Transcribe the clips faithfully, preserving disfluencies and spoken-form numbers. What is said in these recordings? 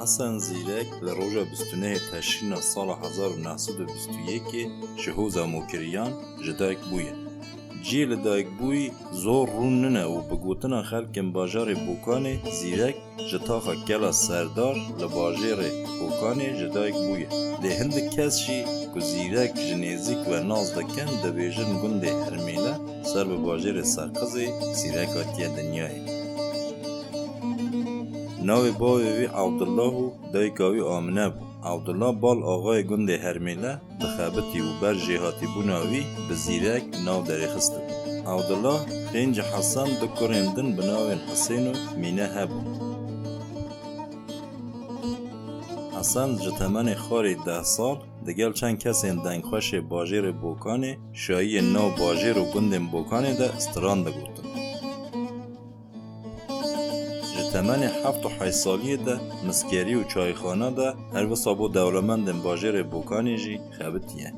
Hesen Zîrek li roja bîst û nehê Teşrîna sala hezar û neh sed û bîst û yekê ji hoza Mokiriyan ji dayik bûye. Cihê li dayikbûyî zor rûn nine û bi gotina xelkên bajarê Bokanê Zîrek ji taxa Kela Serdar li bajêrê Bokanê ji dayik bûye. Lê hindik kes jî ku Zîrek ji nêzîk ve nas dikin, dibêjin gundê Hermêle ser bi bajêrê Seqizê Zîrek hatiye dinyayê. Navê bavê wî Ewdullah û dayika wî Amine bû. Ewdullah bal axayê gundê Hermêle dixebitî û ber jêhatîbûna wî bi Zîrek nav derêxistibû. Ewdullah pênc Hesen du kurên din bi navên Hisên û Mîne hebûn. Hesen ji temenê xwarê deh sal digel çend kesên dengxweşê bajêrê Bokanê, şayiyên nav bajêr û gundên Bokanê de stran digotin. Ji temenê heft û heşt saliyê de miskerî û çayxana de her wisa bo dewlemendên bajêrê Bokanê jî xebitiye.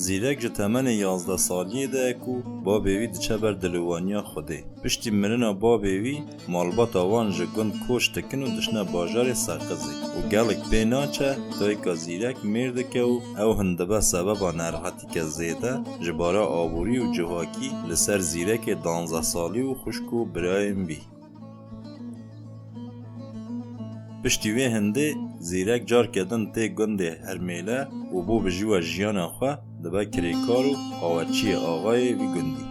Zîrek ji temenê yazdeh saliyê de ye ku babê wî diçe ber dilûwaniya Xwedê. Piştî mirina babê wî, malbata wan ji gund koç dikin û diçine bajarê Seqizê û gelek pê naçe, dayika Zîrek mêr dike û ew hin dibe sebeba nerehetîke zêde ji bara aborî û cihakî li ser Zîrekê danzdeh salî û xwişk û birayên wî. Piştî wê hindê Zîrek carke din tê gundê Hermêle û bo bijîwa jiyana xwe dibe kirêkar û qawetçiyê axayê vî gundî.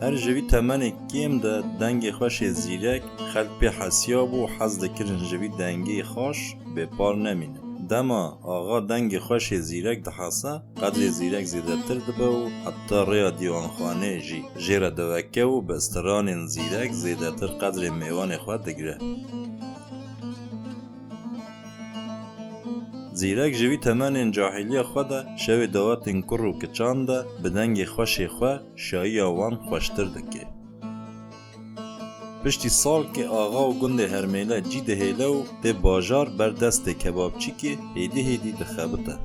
Her ji vî temenê kêm de dengê xweşê Zîrek xelk pê hesiyabû û hez dikirin ji vî dengê xaş bêpar nemînin. Dema axa dengê xweşê Zîrek dihese, qedrê Zîrek zêdetir dibe û heta rêya dîwanxanê jî jê re diweke û bi stranên Zîrek zêdetir qedrê mêvanê xwe digire. Zîrek ji vî temenên cahiliya xwe de şewê dawetên kur û kiçan de bi dengê xweşê xwe şayiya wan xweştir dike. Piştî salkê axa û gundê Hermêle cî dihêle û tê bajar ber destê kebabçîkê hêdî hêdî dixebite.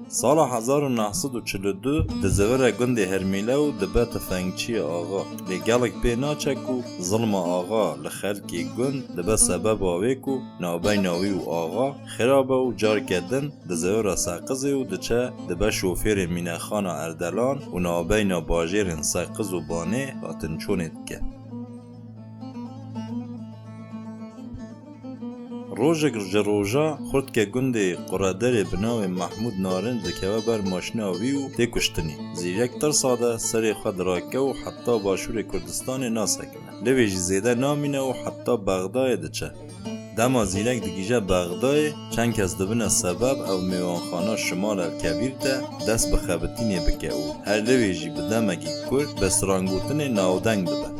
Sala hezar û neh sed û çil û du dizivire gundê Hermêle û dibe tifengçiyê axa. Lê gelek pê naçe ku zilma axa li xelkê gund dibe sebeba wê ku navbeyna wî û axa xira be û carke din dizewire Seqizê û diçe dibe şofêrê mînexana Erdelan û navbeyna bajêrên Seqiz û Banê hatinçûnê dike. Rojek ji roja xurtke gundê Qurederê bi navê Mehmûd Narin dikeve ber maşîna wî û tê kuştinê. Zîrek tirsa de serê xwe dirake û heta başûrê Kurdistanê nasekine. Li vê jî zêde namîne û heta Bexdayê diçe. Dema Zîrek digihîje Bexdayê, çend kes dibine sebeb ew mêwanxana Şimal el Kebîr de dest bi xebitînê bike û her li vê jî bi demekî kurt bi strangotinê navdeng dibe.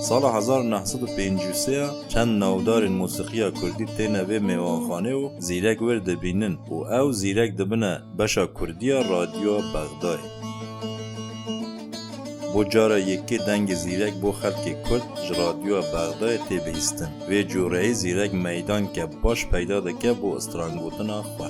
Sala hezar û neh sed û pêncî û sê ya çend navdarên mûsiqiya kurdî têne vê mêwanxanê û Zîrek wir dibînin û ew Zîrek dibine beşa kurdî ya Radyoya Bexdayê. Bo cara yekê dengê Zîrek bo xelkê Kurd ji Radyoya Bexdayê tê bihîstin. Vê cureyî Zîrek meydanke baş peyda dike bo strangotina xwe.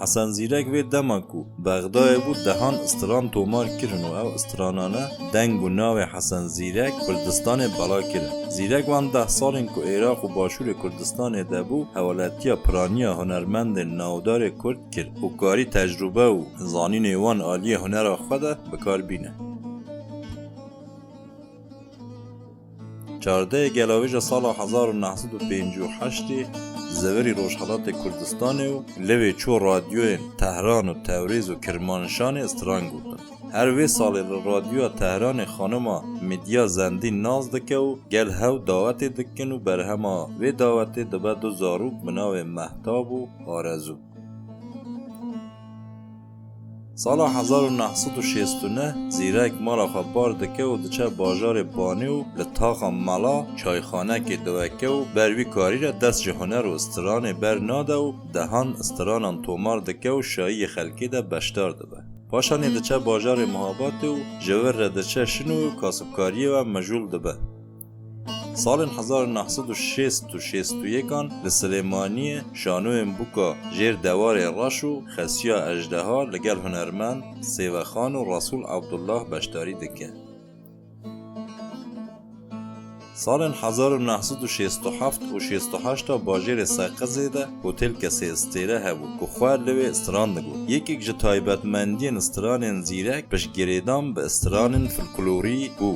Hesen Zîrek vê dema ku Bexdayê bû dehan stran tomar kirin û ew stranane deng û navê Hesen Zîrek Kurdistanê bela kirin. Zîrek wan deh salên ku Iraq û Başûrê Kurdistanê de bû, hewaletiya piraniya hunermendên navdarê Kurd kir û karî tecrûbe û zanînê wan aliyê hunera xwe de bi kar bîne. Çardehê Gelavêja sala hezar û neh sed û pêncî û heştê zeverî Rojhelatê Kurdistanê û li vê çû radyoyên Tehran û Tewrêz û Kirmanşanê stran gotin. Her vê salê li Radyoya Tehranê xanima Midya Zendî nas dike û gel hew dawetê dikin û berhema vê dawetê dibe du zarok bi navê Mehtab û Arezû. Sala hezar û neh sed û şêst û neh Zîrek mala xwe bar dike û diçe bajarê Banê û li taxa mala çayxanekê diweke û ber wî karî re dest ji huner û stranê ber nade û dehan stranan tomar dike û şayiyê xelkê de beşdar dibe. Paşanê diçe bajarê Mihabatê û ji vir re diçe Şino û kasibkariyê ve mijûl dibe. Salên hezar û neh sed û şêst û şêst û yekan li Silêmaniyê şanoyên bûka Jêr Dewarê Reş û Xesiya Ejdeha li gel hunermend Sêvexan û Resûl Ebdullah beşdarî dike. Salên hezar û neh sed û şêst û heft û şêst û heşt a bajêrê Seqizê de Hotelkesê Stêre hebû ku xwe li wê stran digot. Yekek ji taybetmendiyên stranên Zîrek piştgirêdan bi stranên folklorî bû.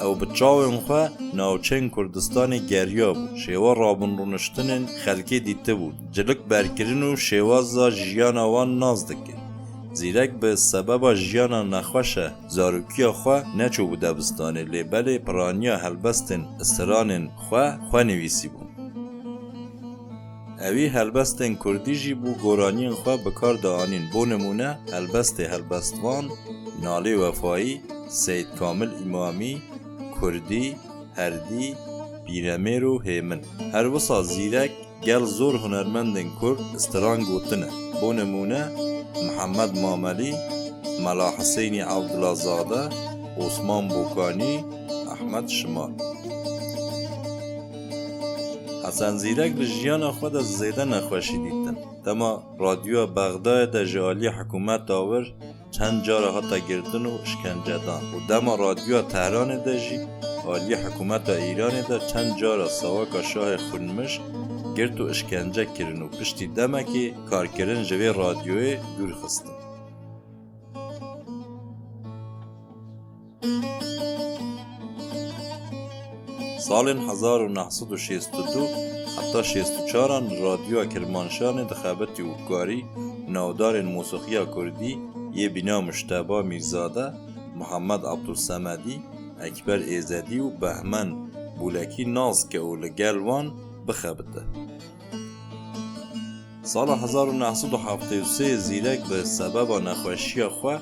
Ew bi çavên xwe navçeyên Kurdistanê geriya bû. Şêwa rabûn rûniştinên xelkê dîtibû. Cilik berkirin û şêwaza jiyana wan nas dikir. Zîrek bi sebeba jiyana nexweş e zarokiya xwe neçûbû debistanê, lê belê piraniya helbestên stranên xwe, xwe nivîsîbû. Ewî helbestên kurdî jî bo goraniyên xwe bi kar dianîn. Bo nimûne, helbestê helbestvan Nalê Wefayî, Seyîd Kamil Îmamî, Kurdî, Herdî, Pîremêr û Hêmin. Her wisa Zîrek gel zor hunermendên kurd stran gotine. Bo nimûne, Mihemed Mamelî, Mela Hiseynî Evdilazade, Osman Bokanî, Ehmed Şimal. Hesen Zîrek li jiyana xwe de zêde nexweşî dîtin. Dema Radyoya Bexdayê de ji aliyê hikûmeta wir çend cara hate girtin û îşkencedan û dema Radyoya Tehranê de jî aliyê hikûmeta Îranê de çend cara sawaka şahê xwinmiş girt û îşkence kirin û piştî demekê karkirin ji vê radyoyê dûr xistin. Salên hezar û neh sed û şêst û du heta şêst û çar an Radyoya Kirmanşanê dixebitî û karî navdarên mûsiqiya kurdî yê bîna Mujteba Mîrzade, Muhammed Abdulsemedî, Ekber Êzedî û Behmen Bûlekî nas ke û li gel wan bixebite. Sala hezar û neh sed û heftê û sê Zîrek bi sebeba nexweşiya xwe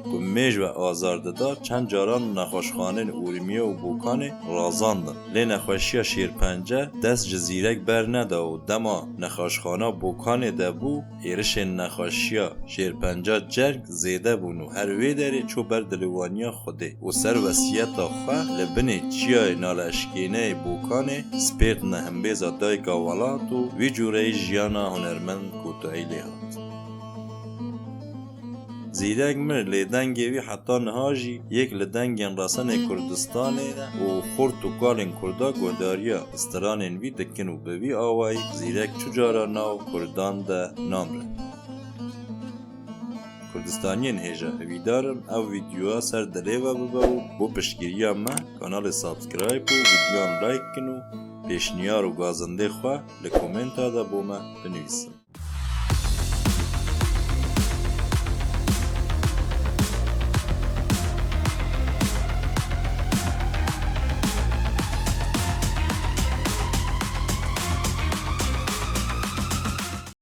ku mêj ve azar dida, çend caran nexweşxanên Urmiye û Bokanê razandin. Lê nexweşiya şêrpence dest ji Zîrek berneda û dema nexweşxana Bokanê de bû, êrişên nexweşiya şêrpenca cerg zêde bûn û her wê derê çû ber dilêwaniya Xwedê û ser wesiyeta xwe li binê çiyayê naleşkêneyê Bokanê spêrtine himbêza dayika welat û wî cûreyî jiyana hunermend kotayî lê hat. Zîrek mir, lê dengê wî heta niha jî yek li dengên resenê Kurdistanê ye û xurt û kalên Kurda guhdariya stranên wî dikin û bi vî awayî Zîrek çu cara nav Kurdan de namre. Kurdistaniyên hêja, hêvîdar im ev vîdyoya ser dilê ve bibe û bo piştgiriya me kanalê subscribe û vîdyoyan like kin û pêşniyar û gazindê xwe li komenta de bo me binivîsin.